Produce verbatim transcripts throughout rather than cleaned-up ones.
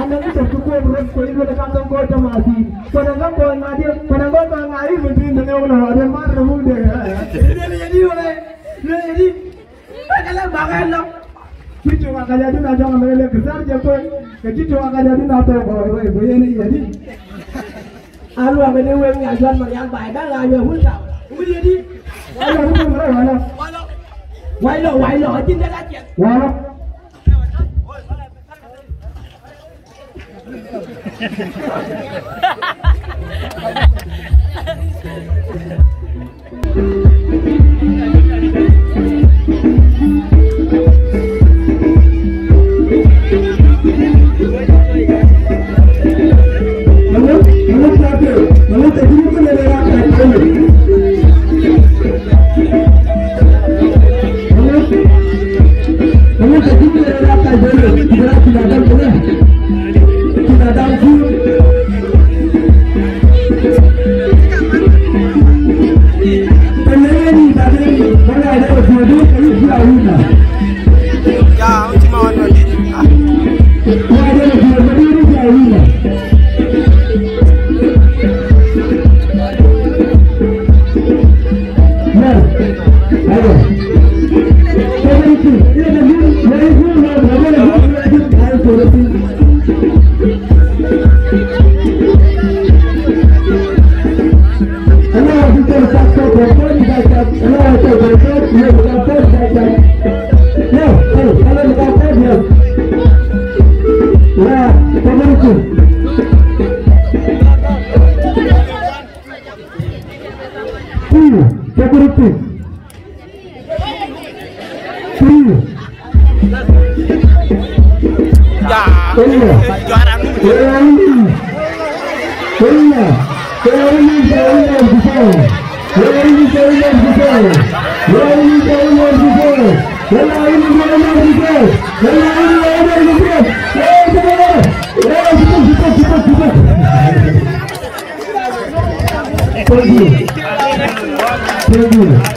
Anɔŋ kë tɔ̈ cï guöp röt, ku yï luel ka thok kɔc tɔ̈ mathiin. Ku anɔŋ ka kɔc ŋadï, ku anɔŋ kɔc kɔc ŋadï mïthiin, të lëu lɔ, adë mar röt muk de. Luel yedï wala, luel yedï. Ka lë bak ɣɛn lɔ. Cï cök akac adï na jɔŋ amëk lë kë thär jɛ kuël, ke cï cök akac adï na thok kɔc wei, ku yen yedï. Aluak ënë wek nhial juɔt Marial baai bɛ̈n ɣaac wek wun tau. Wun yedï. Wai lɔ, wun tau, wai lɔ. Wai lɔ, wai lɔ, acïn dɛ̈t aciɛth. Wai lɔ. Ya, uchi ma wan wan. Thank you. Thank you.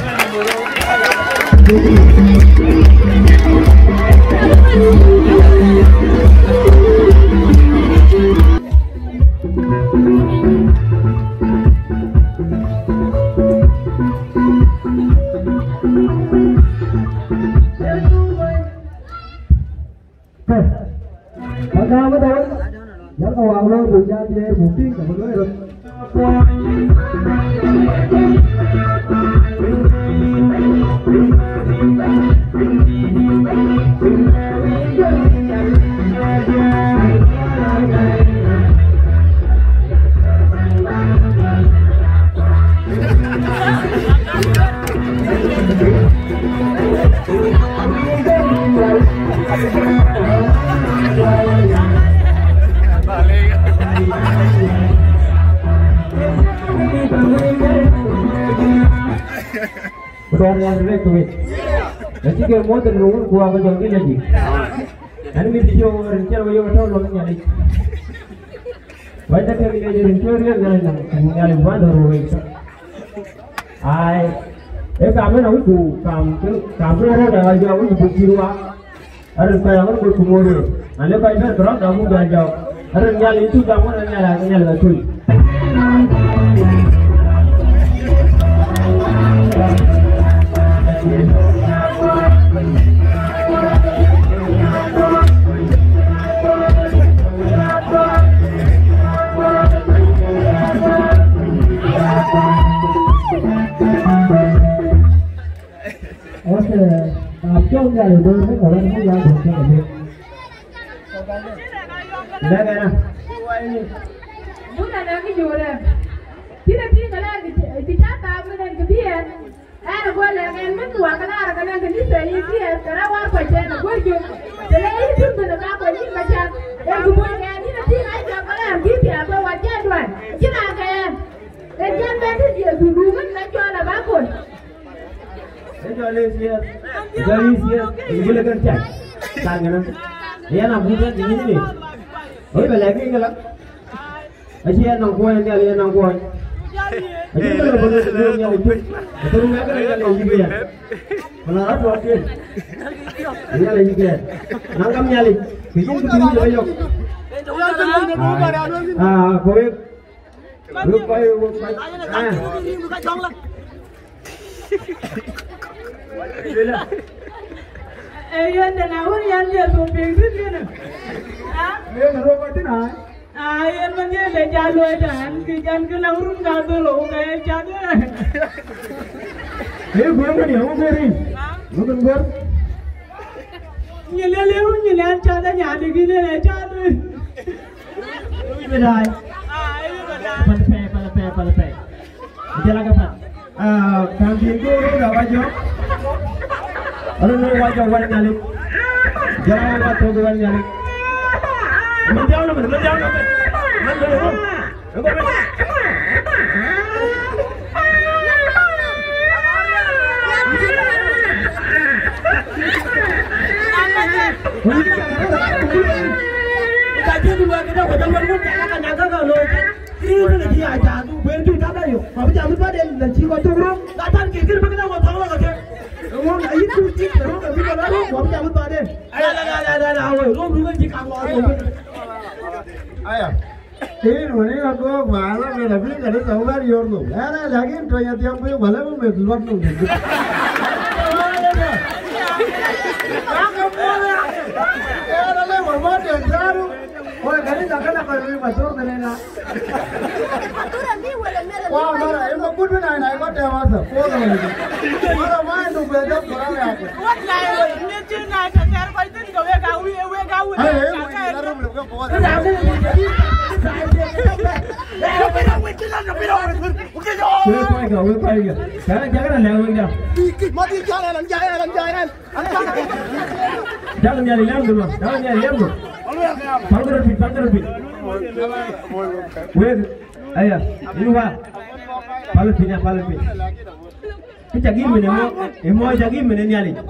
Ke, pagam dawal, yar ka wang lo bu jal dier bu piny ka bu lo rot. Ku dɔɔr nhial rek ku wek. Ëcï ke moth rin wun ku wa ke jɔŋ ke lec yic. Ɛn mit cï ɣöö rin cï rɔt wek yök tɔ̈u luɔm Nhialic. Wɛ̈t de kek lec rin cï riëëk Nhialic nɔm ku Nhialic wään dɔ̈ɔ̈r wek. Ai, ee kam en awïc ku kam, kam bï rɔt aa jɔ awïc ku buk cït wa. Arin kɔc aɣɔn buk ku ŋoot wek. Alë kɔc bɛ̈n bï rɔt aa buk jɔ jɔk. Arin Nhialic cuk jam ɣɔn Nhialic, Nhialic atui. Ose, ab cɔl nhial ë döör ë kɔ̈u ënë ya döör cï ke lëk. Lɛ̈k ɛn a. Bun anɔŋ kë jurë. Cïn ë tïŋ ëlɛɛr kë cï, kë cä thaak min ɛn kë bï ɛn. Ɛn ë guɔ lɛ̈k ɛn min thuak ëlɛɛr ke nɔŋ kanitha yic bï ɛn, ke rɛ̈ wäär kuac tɛ̈n ë guɔ jök. Të le yï tïŋ min ë ka kuɔny yïn ka cäk. Ɛn kë bun ɛn yïn ë tïŋ a cäk ëlɛɛr bï thiaak ke wäc cä duany. Cïn a ke ɛn. Ë jɛn bɛ̈n tëde Yecu, duŋ ënë cɔl abä kony. Ë cɔl ë thiëëth, ë cɔl ë thiëëth, ë gulë kën cäc. Thaŋ ënë, ë yɛn abuk bɛ̈n tënyin ënë. Wëi bɛ lɛ̈k yïn këlä. Acï yɛn nɔŋ kuɔny, Nhialic yɛn nɔŋ kuɔny. Acïn kë lɔ bä lɔ bä Nhialic tök. Athör ŋɛk kë lɔ Nhialic yïk ëya. Wala rɔt wä ken. Nhialic yïk ëya. Na gam Nhialic, kë yïn kë tïŋ bä yök. Ah, ah, ko wek. Wek kɔc, wek kɔc. Ah. Ee, yen de na wën yan Jethu piŋ thïn kënë. Ah? Yen röt kɔc thïn ai. Ah, yen man ye le ja luɔi dan, kë jan kë na wurun ka dholo, ka ye cath. Ee, guɔ̈r kënë, ee, guɔ̈r rin. Ah? Guɔ̈r kënë guɔ̈r. Nyin le le wun nyin an cath, anya de gine le cath. Ee, guɔ̈r rin. Pal pɛi, pal pɛi, pal pɛi. Jala ka pat. Ah, kan tin ko ro da ba jok. Alo no wa jok wan nyali. Jala wa to wan nyali. Min jam no, min jam no. Man do ro. Ego min. Ka je du wa ke da ko da wa ka na ka ka lo. Kïn bï lë cï ya jam, ku ben tïŋ tëda yök, ku abï jam bï baden, na cï kɔc tök röt, na than kï kïn bï këdäŋ ŋö thɔ̈ŋ lɔ ke ke. Ŋö ayï ku cï ke röt, abï kɔn röt, ku abï jam bï baden. Ala, ala, ala, ala, ala, woi, röt, röt, cï kaŋ lɔ, röt. Aya. Kïn wën ë ya göök ba ala, ben abï këdï thɔ̈ŋ bɛ̈n yɔ̈ɔ̈r nhom. Ɣɛn ë lɛ̈k yïn tɔ̈ny adhiam, ku yök ba lë bï meth luɔt nhom. Ɣɛn ë lë wä bä dek dhäär. Woi, kanitha kënë kɔc wïc Mathur kënë na. Wa mara, ë makut bï nai nai kɔc tɛ̈ wasa, puɔth awëc. Mara, ma ë duk bɛ dɔk kura ya ku. Wek nai, wek nai, tɛ̈ thɛɛr kɔc thïn ke wek a wïc, wek a wïc. Ai, ai, wek nai, rum, rum, ke puɔth. Wek kɔc ka, wek kɔc ka. Jakë, jakë na lɛ̈k wek da. Madï, jal ɛn, jal ɛn, jal ɛn. Dak Nhialic liɛmdu ma, dak Nhialic liɛmdu. Pal kë röt piny, pal kë röt piny. Wek, aya, yïn wa. Pal piny, pal piny. Kë cak yïn mene mo, ë mo cak yïn mene Nhialic. Yïn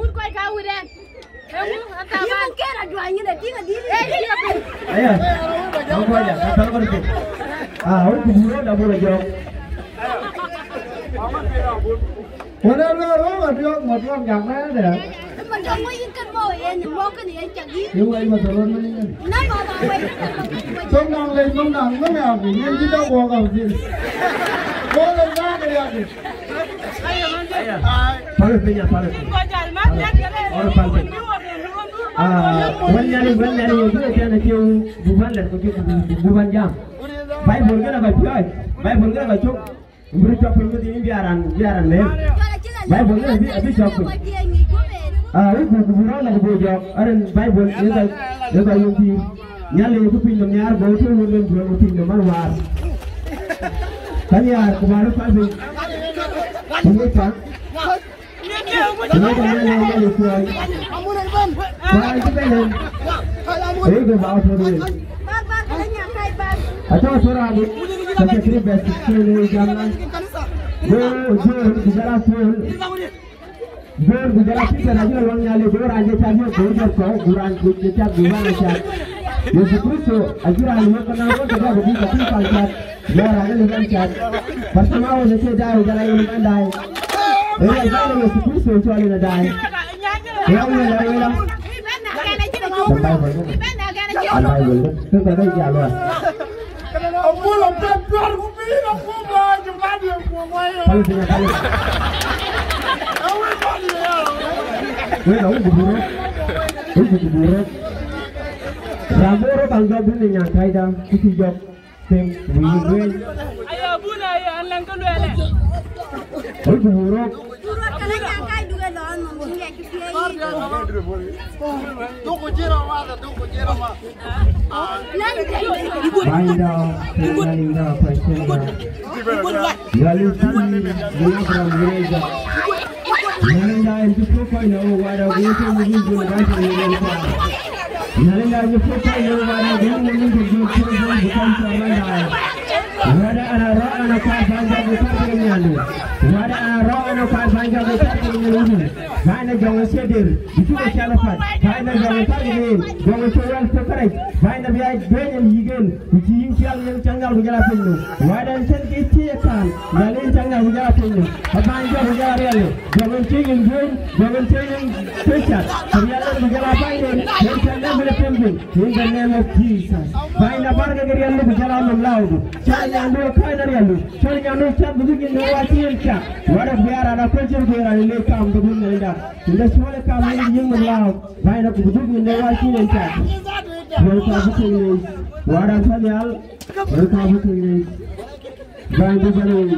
kën ajuany yïn ë tïŋ adï. Aya, pal kë röt piny. Ah, wek ku buro da buro jɔk. Wala lo ro ma diok ma tuang jang ma de. Ma jong mo yin kan mo yen mo kan yen chak yin. Yu ai ma toro ma ni. Na ma ba wai. Tong nang le tong nang no ya ku yen ji da ko ga ji. Ko le na de ya ku. Pale piny, pale piny. Ora pale piny. Ah, wal nyari, wal nyari, yo, yo, tiana kiu, buban le, ko kiu, buban jam. Bible gana ka piai, Bible gana ka chok. Mburu cɔk piny wëdhï, bï aran, bï aran lëu. Bible ë abï, abï cɔk piny. Ah, wek ku, ku bï rɔt lɔ ku bï jɔk. Aren Bible ë ka, ë ka yöŋ pïïr. Nhialic ë piny nɔm nhiaar, go tɔ̈ wën len duëër ku piny nɔm man waar. Ka nhiaar ku bä rɔt pal piny. Ku wek pal. Atɔ̈ thɔ̈r ade, thirty-three verse sixteen ë jam. Go John ku jɔl a Paul. John ku jɔl a Peter acï lɔ luɔŋ Nhialic, go raan cï cath yök, go jɔt kɔ̈u, go raan cï cath, go bɛ̈n a cath. Yecu Kërtho acï raan yök ke na rɔt ke dɔk bï ke piny pal cath. Jɔɔr raan ëlë bɛ̈n cath. Bartholomayo në cï daai, jɔl a yen bɛ̈n daai. Ë ya jɔɔr Yecu Kërtho cɔl yen daai. Ë ya wël, ya wël. An Bible kënë. An Bible kënë. Kë kɔc ke jal wä. Pal piny, pal piny. Wek awïc bï bï röt. Wïc bï bï röt. Raan bï röt kan jɔk bï në nyan kaida, ku cï jɔk. Them, we will win. Ayo, abuna, ayo, an lan ke luele. Oi, ku wurok. Duku jira mada, duku jira mada. Bind thou, Satan, in the oppression. Yali ti, yina from Gaza. Nalenda in the profile of what I go to the Gaza. Nalenda in the profile of what I go to the Gaza. Wada ana rɔ ana kuat bäny jɔk ë thar ke nyandu. Wada ana rɔ ana kuat bäny jɔk ë thar ke nyandu. Bäny na jɔŋ ë cï dïr, bï cuk ë cäl ë path. Bäny na jɔŋ ë thar ke yen, jɔŋ ë cï wɛl thok kärɛc. Bäny na bï a duëny ë yïk en, ku cï yïn pial yen cäŋ nhial ku jɔl a piny nu. Wada en cän ke cï ye kaam, nhial yen cäŋ nhial ku jɔl a piny nu. Abäny jɔk ku jɔl a riɛl ë. Jɔŋ en cï yïn duëny, jɔŋ en cï yïn picture. Ku riɛl ë ku jɔl a bäny en, yen cän nhial ku jɔl a piny piny. In the name of Jesus. Bäny na bär ke riɛl ë ku jɔl a nɔm lääu du. Cɔl nyandu ë kɔc në riɛldu. Cɔl nyandu cath bï dhuk nyin në wä cï en cak. Wada biaar raan akuël cïn guëër raan le kaam de bun nɛnda. Inde cɔl ë kaam yen yïn min lääu. Bäny na ku bï dhuk nyin në wä cï en cak. Wada ka bï tëŋ leec. Wada tɔ nhial. Wada ka bï tëŋ leec. Bäny bï bɛ̈n wei.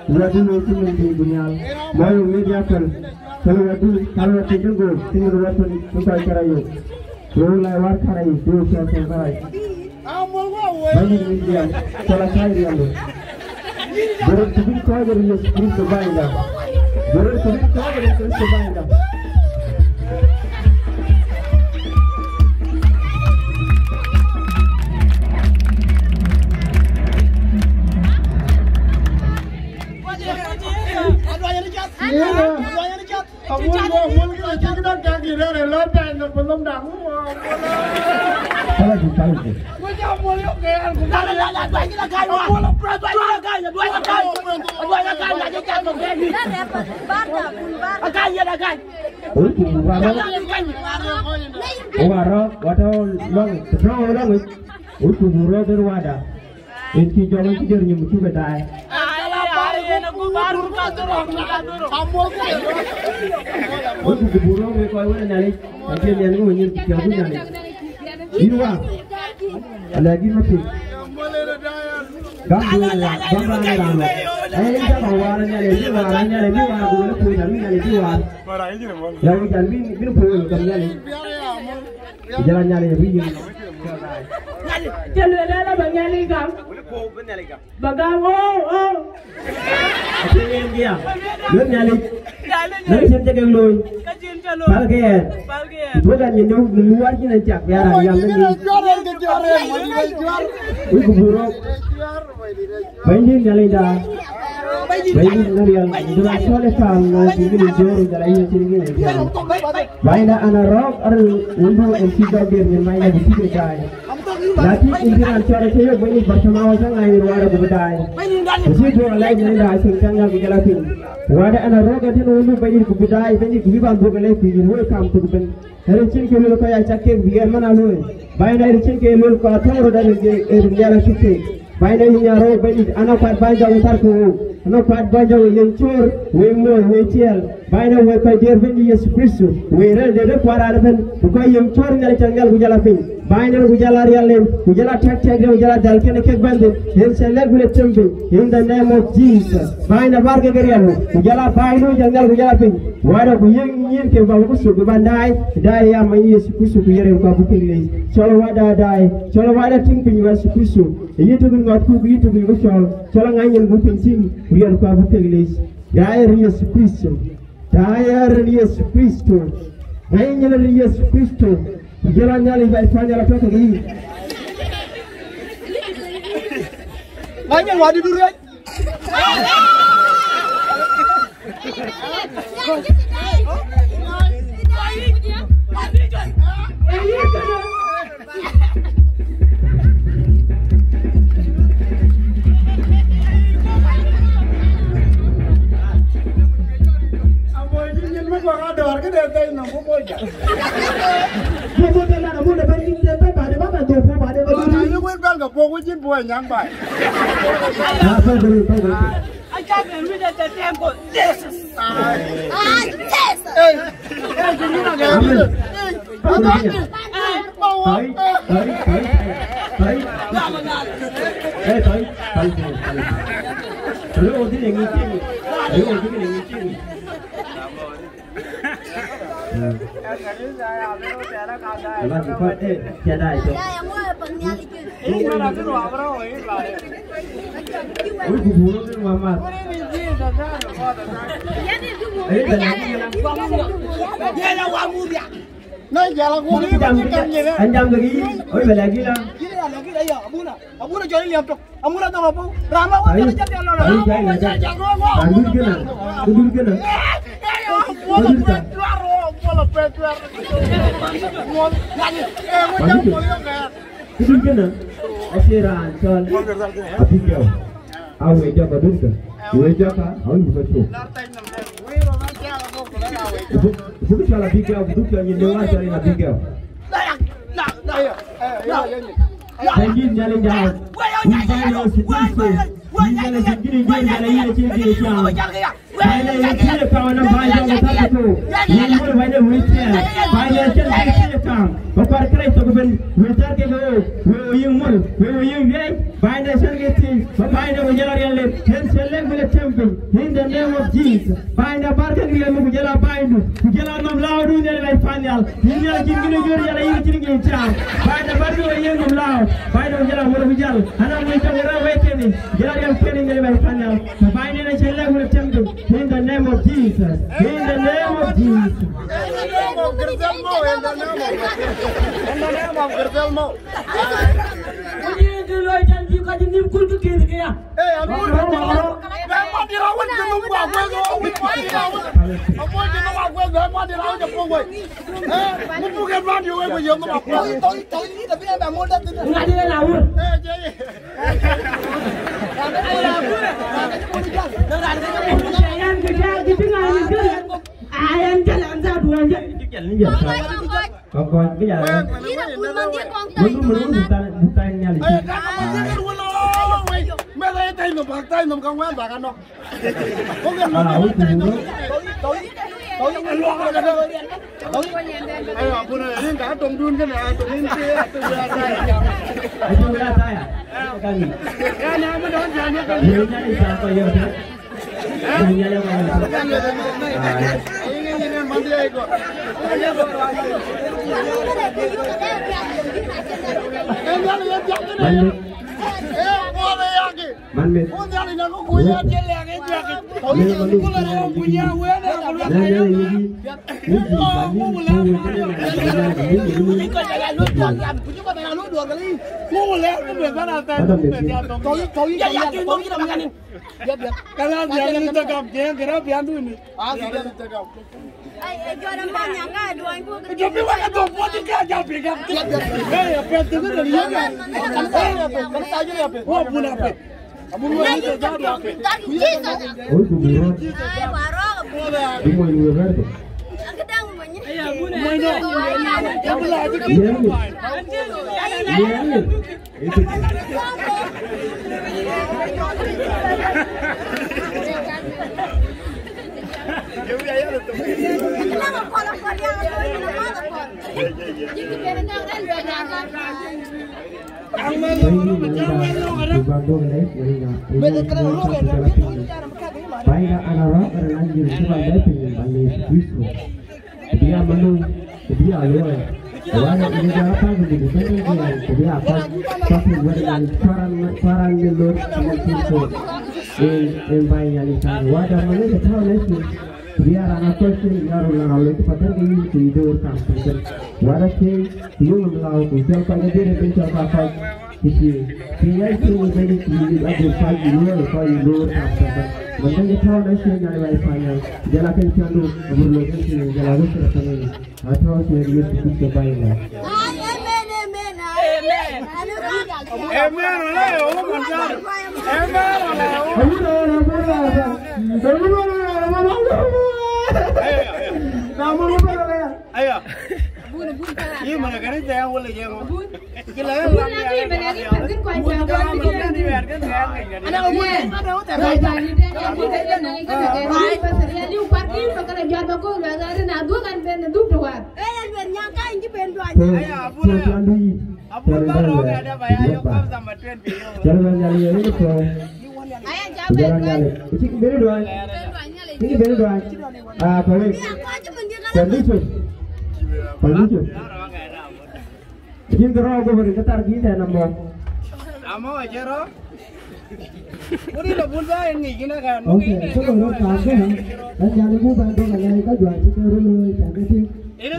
Wada bï wei cï min dïït bï nhial. Mɔ̈u media kal. Kal wada, kal wada tëŋ gol. Tëŋ wada tëŋ kɔc kärɛc yök. Ku lai war kärɛc, ku cɔl tëŋ kärɛc. Bäny rin diɛl, cɔl a kääc riɛldu. Bï röt të bï kɔc rin Yecu Kërtho bänyda. Bï röt të bï kɔc rin Kërtho bänyda. Yeah. Abuɔl, abuɔl, kï cï kï dɔk cak yï rɛ̈ɛ̈r ë lɔ pɛɛny nɔm, ku nɔm daŋ. Pala ku, pala ku. Wek ku warɔ, watɔ lɔŋ, tɔ̈ lɔŋ, wek ku warɔ der wada. En cï jɔŋ en cï der nyim cuk ë daai. Wek ku bï röök wek kɔc wën ë Nhialic, acïn nhial ŋö nyïïr cï cɔɔk Nhialic. Yïn wa, alɛ̈k yïn Mathiu. Gam duëër ë raan, gam raan ë raan wä. Ee, yïn cä kɔn waar ë Nhialic, bï waar ë Nhialic, bï waar, ku wël ë kuöc, abï Nhialic bï waar. Ya wïc an bï, bï kuöc gam Nhialic. Ku jɔl a Nhialic abï yïn. Cä lueel ëlä, ba Nhialic gam. Ba gam, oo, oo. Acïn yen diɛ̈. Luel Nhialic. Nhialic. Nɔn cïn cï kek looi. Ka cïn cï looi. Pälkï ɣɛn. Pälkï ɣɛn. Ku duökï ɣɛn nyin döŋ, nyin wär cïn ɣɛn cak, bï a raan yam në nyin. Wïc ku bur rɔ̈k. Bɛ̈nydït Nhialicda. Bɛ̈nydït në riɛl. Duɔ̈n cɔl ë kaam në cïn kë në jɔ̈ɔ̈r, jɔl a yïn cïn kë në jɔ̈ɔ̈r. Bänyda, an a rɔ̈ɔ̈k arëët wëndu en cï dɔk diɛɛr nyin bänyda bï cï ke daai. Na tïc en cï raan cɔl acï yök Bɛ̈nydït Bartimayo cä ŋany yen wärë buk daai. Ku cï duɔ̈ɔ̈r alɛc nyin da acïn cä ŋäk ku jɔl a piŋ. Wärë an a rɔ̈ɔ̈k atën wëndu Bɛ̈nydït ku bï daai Bɛ̈nydït ku bï ban dhuɔ̈k alɛc ku yïn wëi kaam thok ëbën. Rin cïn ke luel kɔc acak kek bï ɣɛn man a luöi. Bänyda, rin cïn ke luel kɔc athöör röt arëët ke rin nhial acuk keek. Bänyda, yïn ya rɔ̈ɔ̈k Bɛ̈nydït, an a kuat bäny jɔk ë thar ku wëu. An a kuat bäny jɔk ë yen cöör, wëi mooi, wëi tiɛɛl. Bänyda, wëi kɔc diɛɛr Bɛ̈nydït Yecu Kërtho, wëi rɛ̈ɛ̈r de rɛ̈k kuat raan ëbën, ku kɔc yïn cöör Nhialic cä nhial ku jɔl a piny. Bänyda, ku jɔl a riɛl en, ku jɔl a tɛ̈k tɛ̈k de, ku jɔl a dhɛl kën kek bɛ̈nydït, yen cä lɛ̈k wël ë tem piny. In the name of Jesus. Bänyda, bär kek riɛl, ku jɔl a bäny nu cä nhial ku jɔl a piny. Wada ku yiëk nyin ke bä ku thuk bä daai, daai ya many Yecu Kërtho ku yeren kua ku piŋ lei. Cɔl wada daai, cɔl wada tïŋ piny Yecu Kërtho. Yï tök ŋɔt ku yï tök ku cɔl, cɔl ŋany nyin ku piny tïŋ, ku yeren kua ku piŋ lei. Daai rin Yecu Kërtho. Daai rin Yecu Kërtho. Ŋany nyin rin Yecu Kërtho. Ku jɔl a Nhialic bä pany ala tök ke yï. Ŋany nyin wadi durë. Aca ke wïc ë tɛ̈ tɛ̈ŋ kɔc Jesus. Amen. Amen. Thɔi, thɔi, thɔi, thɔi. Eh, thɔi, thɔi, thɔi, thɔi. Röör dhil ë ŋic cïn. Röör dhil ë ŋic cïn. Ala ku kɔc, eh, cï daai cök. Wïc ku bur röt wä math. Eh, cï daai cök. Na jala ko ni jam ke, an jam ke yi, oi bela gila. Gila la gila ya, abuna. Abuna joli liam tok. Amuna to abu. Rama wa jala jam lo. Ayu jai na jai. Pandu kena. Pandu kena. Pandu kena. Kudun kënë, acie raan cɔl Abigail. A wek jɔk adun kë. Wek jɔk a, a wek bï ke cök. Buk, buk cɔl Abigail, buk cɔl nyin de war cɔl Abigail. Thank you, Nyalic Jai. We bind our situation. We Nyalic, yïn kën jɔl Nyalic, yïn acïn kë ye cam. Bainda ye kile kawa na bai jɔŋ ka tatu. Ye mul bainda wheelchair. Bainda ye kile kile kam. Ba kuar kre to ben wheelchair ke go. We wo ying mul, we wo ying yei. Bainda sel ke ti. Ba bainda wo jela riale. Hen sel le bile temple. In the name of Jesus. Bainda bar ke riale mu jela baindu. Jela nam lawa du ne le panyal. Yïn ya jin gïn jur ya la yïn cïn gïn cam. Bainda bar ke wo ying nam lawa. Bainda wo jela mul wo jela. Ana wo jela ra we keni. Jela riale keni ne le panyal. Bainda ne sel le bile temple. In the name of Jesus. In the name of Jesus. In the name of Grizel Mo. In the name of, in the name of Grizel Mo. Ku yïn kë loi tɛ̈n cï kɔc nïm kul kë këth këya. Eh, anu, anu, anu. Bɛ madï rawun kë num wa gueth, anu, madï rawun. Anu, kë num wa gueth, bɛ madï rawun kë pok wei. Eh, mu puk en madï wei, wei, yom wa gueth. Ŋadï la wun. Eh, jai. Ayan kë jal kë tïŋ ayan kë. Ayan jal an za duan jal. Ka kɔc bï ya. Yïn abun man dhiëth kɔŋ tɔc. Mun mun mun bukan bukan nyal. Ayo, ka ka man dhiëth wala wei. Me la tai no bak tai no ka wen bak no. Ko ke no. Ah, wei tai no. Tau tau tau. Ayo, abuna yin ka tong dun ke na tong in ke atu ya tai. Atu ya tai. Kan ni. Ya na mo don jani ka. Ni nyali sa ko yo ta. Kalas, ya ni takam, ke kira biandu ni. Ai, ai, jɔt ë man nyaŋ ka duɔny ku. Jɔ bi wek adhok puɔth cï kë ajal piŋ gam. Ee, apiɛth tëkë röt yök. Ee, apiɛth. Wä bun apiɛth. Abun wä ni tëk jadu apiɛth. Jesus. Oi, ku bi rɔt. Ai, wa rɔɔk. Bi mony wek rɛ̈ɛ̈r thok. Akëdäŋ mony. Mony nɔ. Jam la bi kë. Yɛn ni. Yɛn ni. Bainda ana rɔ̈k ë raan jël cï man bɛ piny ba le Kristo. Bï ya manu, bï ya luɔi. Wala ina ja pa ku di senten ke yan, bï ya pa, pa ku wala yan paran, paran ne lor ne tin ko. En, en ba yan ka wada manu ke taw ne su. Bï ya rana ko su ya ro na lo pa ke ni ku do kam. Wala ke yo no la ku jal pa ne de de jal pa pa. Kiti, kiti ya kiti ni beni kiti ni aje pa ni lo pa ni lo ta ta ta. Manda ni tawo na shi na wa pa ni. Jala kan kan do, abur lo kan shi jala ko ta ta ni. A tawo shi ni kiti ta bai na. Amen, amen, amen. Amen. Amen. Amen. Amen. Amen. Amen. Amen. Amen. Amen. Aya. Yï man kanitha ya wala jeng. Kila ya. Ana ko. Aya, abuna. Abuna ba ro ga da ba ya yo kamsa ma twenty yo. Jalo na ya ni ko. Aya, ja be. Jalo na ya. Iki beri do. Iki beri do. Ah, ko. Condition. Condition. Jin ke rɔɔk gobori ke thar bï tɛn amɔ. Amɔ acie rɔɔk. Wuni la bun ba en ŋic kina kan. Okay, so ko rɔɔk ka ke na. Kan jani bu ban dong alai ka juan ti ke ro lo ta ke ti. Ina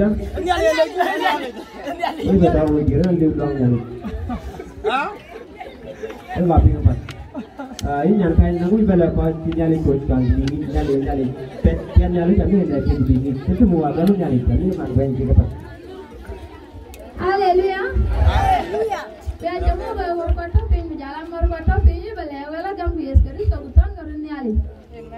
jam. Ni bï dɔm wëc rëër liu lɔŋ Nhialic. Ë ba piŋ apath. Ah, yïn nyan kany, na wïc ba lɛ̈k kɔc cï Nhialic kony, cɔl bï ŋic Nhialic, Nhialic. Pɛ̈t, pɛ̈t Nhialic, cä bï ënɛ cïn bï ŋic. Cï tïm wä gäm Nhialic, cä bï man bɛ̈ny cïk apath. Aleluya. Aleluya. Bï a jɔŋ wok wär kɔc tɔ̈ piny, ku jɔl a mär kɔc tɔ̈ piny, yï ba lɛ̈k wek la gäm ku Yecu Kërtho ku thɔ̈n ke röt Nhialic.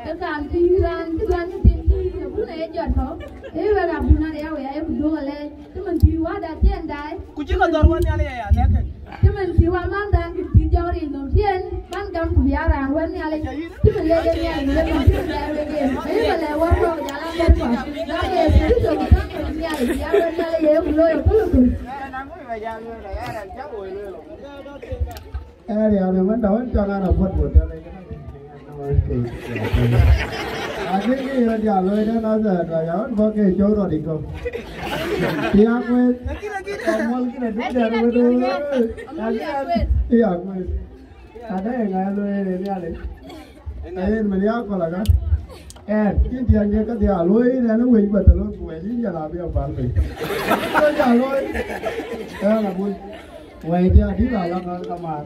Ke kan cï yï raan cï duany cï thïn cï yï abun ë jɔt kɔ̈u. Ee wek abun ade ya wek aye ku duökï alɛɛc. Cïmën cï wada tiɛn daai. Ku cï ka dhɔ̈r wän Nhialic aya nɛ̈kë. Cïmën cï wä man dhan kï cï jɔk ric nɔm tiɛn, man gam ku bï a raan wän Nhialic. Cïmën lek en Nhialic lek man cïmën daai wek en. Ayï ba lɛ̈k wär kɔ̈k jal a mär kɔ̈k. Dak Yecu Kërtho ku thɔ̈n ke Nhialic, ya wän Nhialic ye ku looi akölaköl. Area në mën tɔ̈ wën cɔk an apuɔ̈t puɔ̈t tënë. Adï kë rɔt ya looi tënë, na thɛɛr tɔ̈ ya wën bɔ̈ ke cɔk rɔt iko. Tiak weth. Kamuɔl kïn adï dɛn weth. Tiak weth. Adë ŋa looi ë Nhialic. Ayen mën ya kɔl aka. Ɛn, cïn tiɛŋ de kedhie a looi, ɛn ë wec Barcelona ku wec yïn jɔl a bï a päl piny. Wec a looi. Ɛn abun. Wɛ̈ɛ̈c cï adï la la ŋɔ̈ɔ̈th kamar.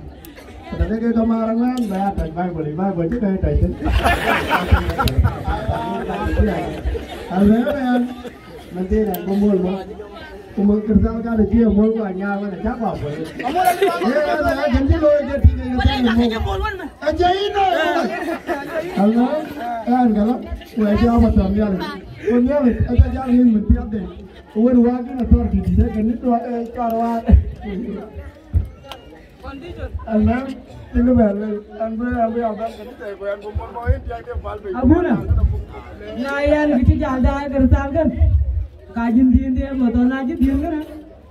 Ku tëde ke kamar aŋuɛ̈ɛ̈n bɛ a tɔc Baibol yic, Baibol cï kɛ̈i tɔc thïn. Alɛ̈ɛ̈u ɛn, mɛn thiin ɛn bï muɔl mɔ̈u. Ku mɔ̈u kërthan kan cï ye muɔl ku anyaar wën acä kua kuɔny. Ee, ɛn ë kën cï looi ke tïŋ ke thɛn mɔ̈u. Aca yïn ë. Alɛ̈ɛ̈u ɛn kälä, ku acï abä tɔ̈ Nhialic. Ku Nhialic aca jal ŋic mën piathde. Ku wën wäär kën athɔ̈r tït, tït, ee kën cɔl wäär. Amen. Tïŋ bɛ lël, an bï, an bï abɛ̈n ke tït, ku an bï mɔ̈u mɔ̈u yen piathde päl piny. Abuna, na yɛn kë cï jal daai kërthan kën, ka jïn dhiënde, mɔ̈u thɔn na jï dhiën kënë,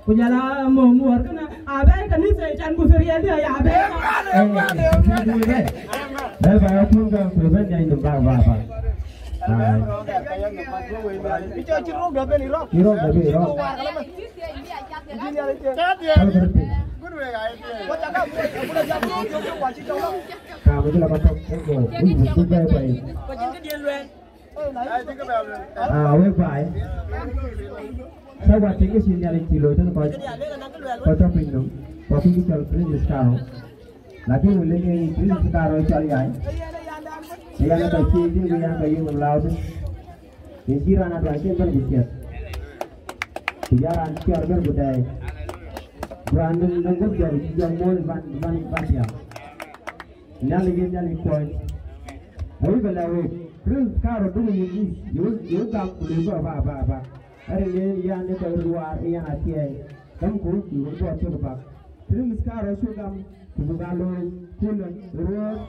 ku jɔl a mɔ̈u muɔɔr kënë, abɛ̈ɛ̈i kanitha can ku thiriɛlde aya abɛ̈ɛ̈i. Bɛ̈ɛ̈i ba ya kuɔn ka ku bɛ̈n nyai dum ba, ba, ba. Ai. Irok da bï rok. Pal kërë piny. Kaam ë cï la ba tɔ̈k, thank you. Wïc, wïc, wïc, bɛ̈ɛ̈i, bɛ̈ɛ̈i. Ah, wek baai. Sa wa tiŋ ke cï Nhialic cï looi tënë kɔc, kɔc tɔ̈ piny nɔm, kɔc kuc cɔl Prince Karo. Lakin wël ë Prince Karo cɔl yai. Ë yan ka cï dï, ë yan ka yï nɔm lääu thïn. Yen cï raan atuany cï bɛ̈n ku ciɛth. Ku jɔ raan cɔɔr bɛ̈n ku dɛɛi. Ku raan nɔm, nɔm guöp jɔl, jɔl mool ban, ban, ban tiam. Nhialic yen Nhialic kuɔny. Awïc ba lɛ̈k wek, Prince Karo duŋ ë yïn yic, yöök, yöök gam ku lueel ba, ba, ba, ba. Ërin yen yɛn ë kɔc röt waar ë yɛn athiɛɛi. Gam ku röt, ku röt bɔ̈ cök bak. Prince Karo cuk gam, ku buk aa looi, kulë, ruɔ̈ɔ̈t,